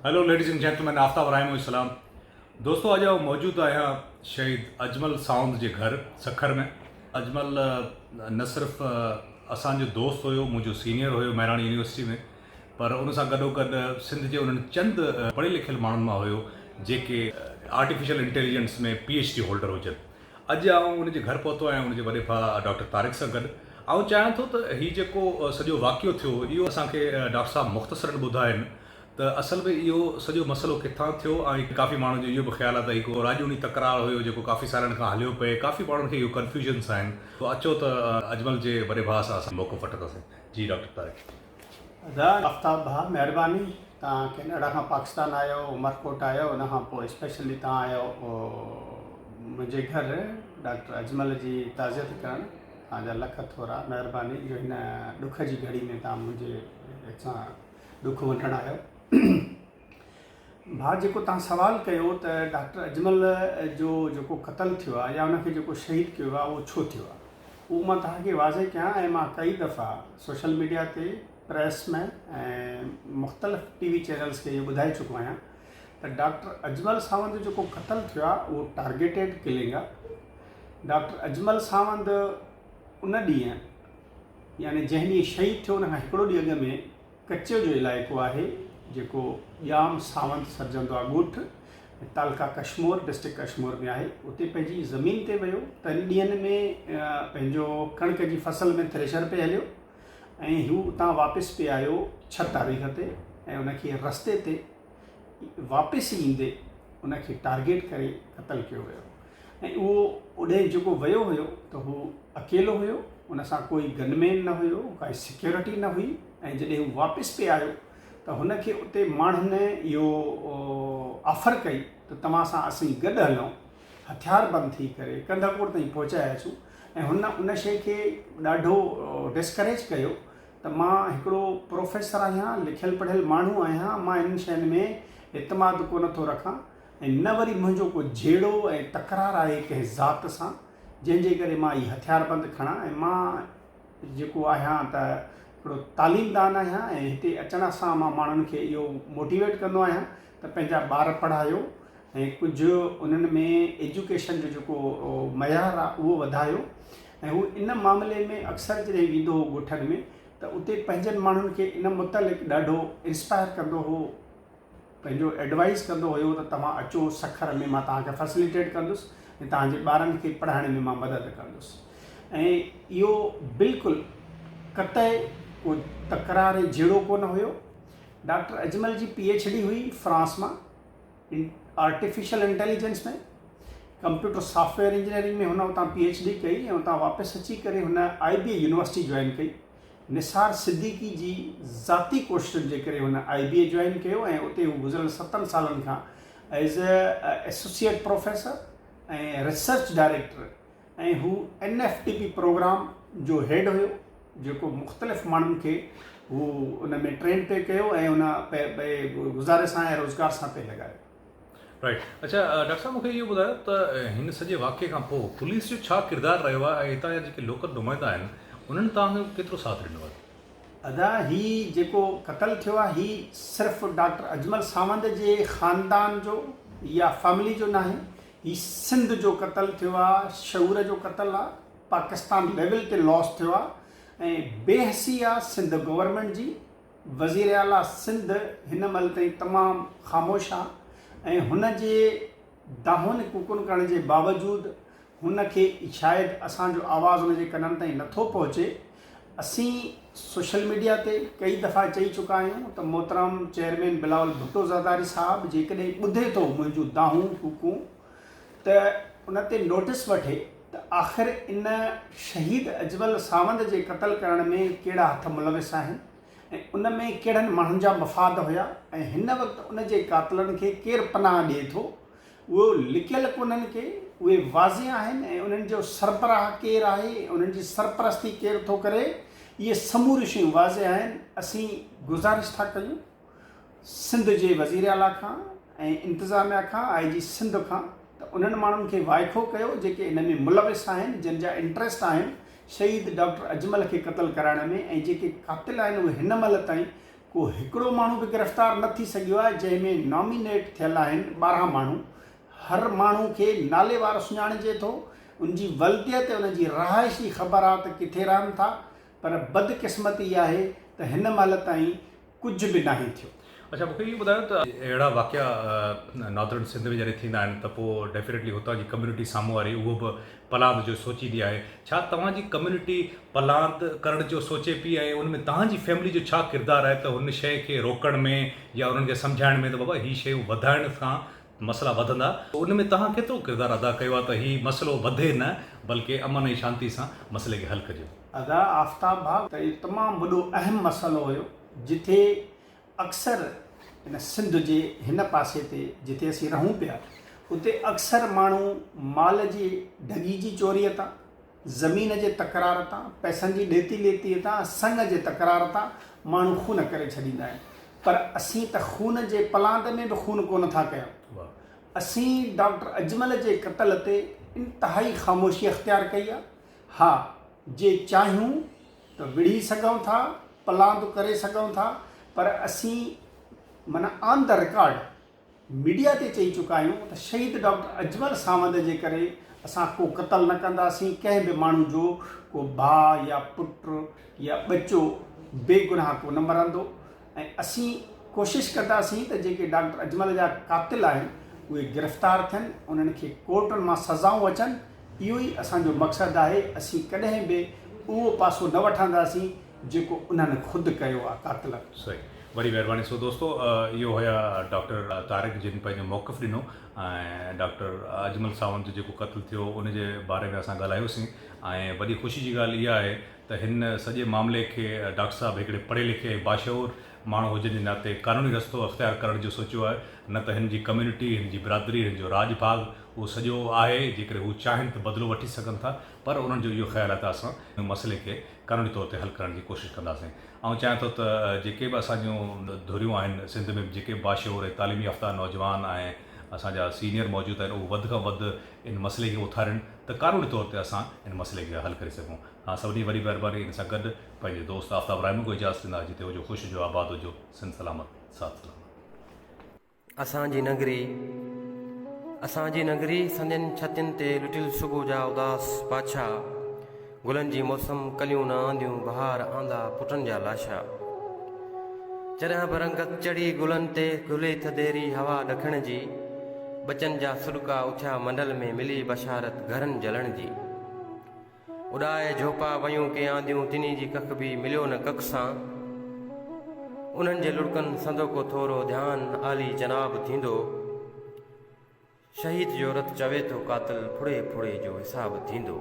Hello ladies and gentlemen Aftab Rahimo السلام دوستو اڄ آئون موجود آهيان شهيد اجمل ساوند جي گهر سکر ۾ اجمل نه صرف اسان جو دوست هيو منهنجو سينيئر هيو مهراڻ يونيورسٽي ۾ پر ان سان گڏو گڏ سنڌ جي انهن چند پڙهيل لکيل ماڻهن مان هيو جيڪي artificial intelligence ۾ P H D holder هجن اڄ آئون ان جي گهر پهتو آهيان ان جي وڏي ڀاء ڊاڪٽر طارق سان گڏ آئون چاهيان ٿو ته هي جيڪو سڄو واقعو ٿيو اهو اسان کي ڊاڪٽر صاحب مختصرن ٻڌائن ته اصل ۾ اهو سڄو مسئلو ڪٿان ٿيو ۽ ڪافي ماڻهن جو اهو به خيال آهي ته هي ڪو راڄوڻي تڪرار هيو جيڪو ڪافي سالن کان هليو پئي ڪافي ماڻهن کي اهو ڪنفيوژنس آهن ته اچو ته اجمل جي وڏي ڀاء سان اسان موقف وٺنداسين جي ڊاڪٽر طارق. ادا آفتاب ڀاء مهرباني توهان ڪينيڊا کان پاڪستان آيو عمرڪوٽ آيو ان کان پوء اسپيشلي توهان آيو منهنجي گهر ڊاڪٽر اجمل جي تعزيت ڪرڻ توهان جا لک ٿورا مهرباني جو هن ڏک جي گهڙي ۾ توهان منهنجي سان ڏک ونڊڻ آيو. ڀاء جيڪو توهان سوال ڪيو ته ڊاڪٽر اجمل جو جيڪو قتل ٿيو آهي يا ان کي جيڪو شهيد ڪيو ويو آهي اهو ڇو ٿيو آهي اهو مان توهان کي واضح ڪيان ۽ مان ڪئي دفعا سوشل ميڊيا تي پريس ۾ ۽ مختلف ٽي وي چينلز کي اهو ٻڌائي چڪو آهيان ته ڊاڪٽر اجمل ساوند جو جيڪو قتل ٿيو آهي اهو ٽارگيٽيڊ ڪلنگ آهي ڊاڪٽر اجمل ساوند ان ڏينهن يعني جنهن ڏينهن شهيد ٿيو ان کان هڪڙو ڏينهن اڳ ۾ ڪچي جو علائقو آهي جيڪو ڄام ساوند سڏجندو آهي ڳوٺ تعلقه ڪشمور ڊسٽرڪٽ ڪشمور ۾ آهي اتي پنهنجي زمين تي ويو تن ڏينهن ۾ پنهنجو ڪڻڪ جي فصل ۾ ٿريشر پئي هليو ۽ هو اتان واپس پئي آيو ڇهه تاريخ تي ۽ ان کي رستي تي واپس ايندي ان کي ٽارگيٽ ڪري قتل ڪيو ويو ۽ اهو اوڏهين جيڪو ويو هيو ته هو اڪيلو هيو ان سان ڪوئي گن مين نه هيو ڪائي سيڪيورٽي نه هئي ۽ جڏهن هو واپس پئي آيو ته هن کي اتي ماڻهن اهو آفر ڪئي ته توهان سان اسين گڏ هلون هٿيار بند ٿي ڪري ڪنڌڪوٽ تائين پهچائي اچون ۽ هن ان شيء کي ڏاڍو ڊسڪريج ڪيو ته مان هڪڙو پروفيسر آهيان، لکيل پڙهيل ماڻهو آهيان، مان انهن شين ۾ اعتماد ڪونه ٿو رکان ۽ نه وري منهنجو ڪو جهيڙو ۽ تڪرار آهي ڪنهن ذات سان، جنهن جي ڪري مان هي هٿياربند کڻان ۽ مان جيڪو آهيان ته هڪڙو تعليمدان آهيان ۽ هتي اچڻ سان مان ماڻهن کي اهو موٽيويٽ ڪندو آهيان ته پنهنجا ٻار پڙهايو ۽ ڪجهه انهن ۾ ايجوڪيشن جو جيڪو معيار آهي اهو وڌايو ۽ هو ان معاملي ۾ اڪثر جڏهن ويندو هو ڳوٺن ۾ ته اتي پنهنجن ماڻهن کي ان متعلق ڏاڍو انسپائر ڪندو هو پنهنجو ايڊوائز ڪندو هيو ته توهان اچو سکر ۾ مان توهان کي فيسليٽيٽ ڪندس ۽ توهان جي ٻارن کي پڙهائڻ ۾ مان مدد ڪندس ۽ اهو بلڪل قطعي ڪو تڪرار ۽ جهيڙو ڪونه هيو ڊاڪٽر اجمل جي پي ايڇ ڊي هئي فرانس مان artificial intelligence ۾ computer software engineering ۾ هن اتان پي ايڇ ڊي ڪئي ۽ اتان واپس اچي ڪري هن آء بي اي يونيورسٽي جوائن ڪئي. نثار صديقي جي ذاتي ڪوششن جي ڪري هن آء بي اي جوائن ڪيو ۽ اتي هو گذريل ستن سالن کان as a associate professor ۽ research director ۽ هو N F T P programme جو هيڊ هيو جيڪو مختلف ماڻهن کي هو ان ۾ ٽرين پئي ڪيو ۽ ان پئي گذاري سان ۽ روزگار سان پئي لڳايو. رائيٽ اڇا ڊاڪٽر صاحب مونکي اهو ٻڌايو ته هن سڄي واقعي کان پوء پوليس جو ڇا ڪردار رهيو آهي ۽ هتان جا جيڪي لوڪل نمائندا آهن انهن توهان کي ڪيترو ساٿ ڏنو آهي؟ ادا هي جيڪو قتل ٿيو آهي هي صرف ڊاڪٽر اجمل ساوند جي خاندان جو يا فيملي جو ناهي هي سنڌ جو قتل ٿيو آ شعور جو قتل آ پاڪستان ليول تي لاس ٿيو آ ۽ بي حسي آ سنڌ گورنمينٽ جي وزير اعليٰ سنڌ هن مهل تائين تمام خاموش آ ۽ هن جي دانهن ڪوڪن ڪرڻ جي باوجود هن کي شايد اسان جو آواز ان جي ڪنن تائين نٿو پهچي. اسين سوشل ميڊيا تي ڪئي دفعا چئي چڪا آهيون ته محترم چيئرمين بلاول ڀٽو زرداري صاحب جيڪڏهن ٻڌي ٿو منهنجون دانهون ڪوڪون ته ان تي نوٽس وٺي ته آخر ان شهيد اجمل ساوند جي قتل ڪرڻ ۾ ڪهڙا هٿ ملوث آهن ۽ ان ۾ ڪهڙن ماڻهن جا مفاد هيا ۽ هن وقت ان جي قاتلن کي ڪير پناهه ڏئي ٿو اهي لڪيل ڪونهن ڪي، اهي واضح آهن ۽ انهن جو سربراهه ڪير آهي ۽ انهن جي سرپرستي ڪير ٿو ڪري، اهي سموريون شيون واضح آهن. اسين گذارش ٿا ڪيون سنڌ جي وزيراعليٰ کان ۽ انتظاميا کان، آء جي سنڌ کان ته انهن ماڻهن کي وائکو ڪيو جيڪي ان ۾ ملوث آهن، جن جا انٽريسٽ آهن شهيد ڊاڪٽر اجمل کي قتل ڪرائڻ ۾ ۽ جيڪي قاتل آهن اهي هن مهل تائين ڪو هڪڙو ماڻهو به گرفتار نه ٿي سگهيو آهي جنهن ۾ نامينيٽ ٿيل آهن 12 ماڻهو هر ماڻهو کي نالي وار سڃاڻجي ٿو ان جي ولديت ان جي رهائش جي خبر آهي ته ڪٿي رهن ٿا پر بدقسمتي آهي ته هن مهل تائين ڪجهه به ناهي ٿيو. اڇا مونکي اهو ٻڌايو ته اهڙا واقعا ناردرن سنڌ ۾ جڏهن ٿيندا آهن ته پوء ڊيفينيٽلي هتان جي ڪميونٽي سامهون واري اهو به پلاند جو سوچيندي آهي ڇا توهان جي ڪميونٽي پلاند ڪرڻ جو سوچي پئي ۽ ان ۾ توهان جي فيملي جو ڇا ڪردار آهي ته هن شيء کي روڪڻ ۾ يا انهن کي سمجهائڻ ۾ ته بابا هي شيون وڌائڻ سان مسئلا وڌندا ان ۾ توهان ڪيترو ڪردار ادا ڪيو آهي ته هي مسئلو وڌي نه بلڪه امن ۽ شانتي سان مسئلي کي حل ڪجي. ادا آفتاب ڀاء ته اهو تمام وڏو اهم مسئلو هيو جتي اڪثر هن سنڌ جي هن پاسي تي جتي اسين رهون پيا اتي اڪثر ماڻهو مال جي ڍڳي جي چوريء تان، زمين جي تڪرار تان، پئسن جي ڏيتي ليتيء تان، سڱ جي تڪرار تان ماڻهو خون ڪري ڇڏيندا آهن پر اسين ته خون جي پلاند ۾ به خون ڪونه ٿا ڪيون. اسين ڊاڪٽر اجمل جي قتل تي انتهائي خاموشي اختيار ڪئي آهي. ها جي چاهيون ته وڙهي سگهون ٿا، پلاند ڪري سگهون ٿا، پر اسين معنيٰ آن the record media تي چئي چڪا آهيون ته شهيد ڊاڪٽر اجمل ساوند جي ڪري اسان ڪو قتل نه ڪنداسين، ڪنهن به ماڻهو جو ڪو ڀاء يا پٽ يا ٻچو بي گناهه ڪو نه مرندو ۽ اسين ڪوشش ڪنداسين ته جيڪي ڊاڪٽر اجمل جا قاتل آهن اهي گرفتار ٿين، انهن کي ڪورٽن مان سزائون اچن، اهو ئي اسان جو مقصد آهي، اسين ڪڏهن به اهو پاسو نه وٺنداسين جيڪو انهن خود ڪيو آهي قاتلن. صحيح وڏي مهرباني سو دوستو اهو هيا ڊاڪٽر طارق جن پنهنجو موقف ڏنو ۽ ڊاڪٽر اجمل ساوند جو جيڪو قتل ٿيو ان جي باري ۾ اسان ڳالهايوسين ۽ وڏي خوشي جي ڳالهه اها آهي ته هن سڄي معاملي کي ڊاڪٽر صاحب هڪڙي پڙهي لکي ۽ باشعور ماڻهو هجڻ جي ناتي قانوني رستو اختيار ڪرڻ جو سوچيو آهي نه ته هن جي ڪميونٽي هن جي برادري هن جو راڄ ڀاڳ اهو سڄو آهي جيڪڏهن هو چاهين ته بدلو وٺي سگهن ٿا پر انهن جو اهو خيال آهي ته اسان هن مسئلي کي قانوني طور تي حل ڪرڻ جي ڪوشش ڪنداسين آئون چاهيان ٿو ته جيڪي به اسان جون ڌريون آهن سنڌ ۾ جيڪي به باشعور ۽ تعليم يافته نوجوان ۽ اسان جا سينيئر موجود آهن اهو وڌ کان وڌ ان مسئلي کي اٿارين ته قانوني طور تي اسان ان مسئلي کي حل ڪري سگهون ها سڀني وڏي مهرباني ان سان گڏ پنهنجي دوست آفتاب رائمون کي اجازت ڏيندا جتي هجو خوش هجو آباد هجو سنڌ سلامت ساٿ سلامت. اسان جي نگري اسان جي نگري سندين ڇتين تي لٽيل صبح جا اداس پاڇا گلن جي موسم ڪليون نه آنديون بهار آندا پٽن جا لاشا جڏهن به رنگت چڙهي گلن تي گهلي ٿڌيري هوا ڏکڻ جي ٻچن جا سڏڪا اٿيا منڊل ۾ ملي بشارت گهرن جلڻ جي. اڏائي جهوپا ويون ڪي آنديون تنهي جي ڪک به مليو نه ڪک سان. انهن جي لڙڪن سندو ڪو ٿورو ڌيان عالي جناب ٿيندو. شهيد جو رت چوي ٿو قاتل ڦڙي ڦڙي جو حساب ٿيندو.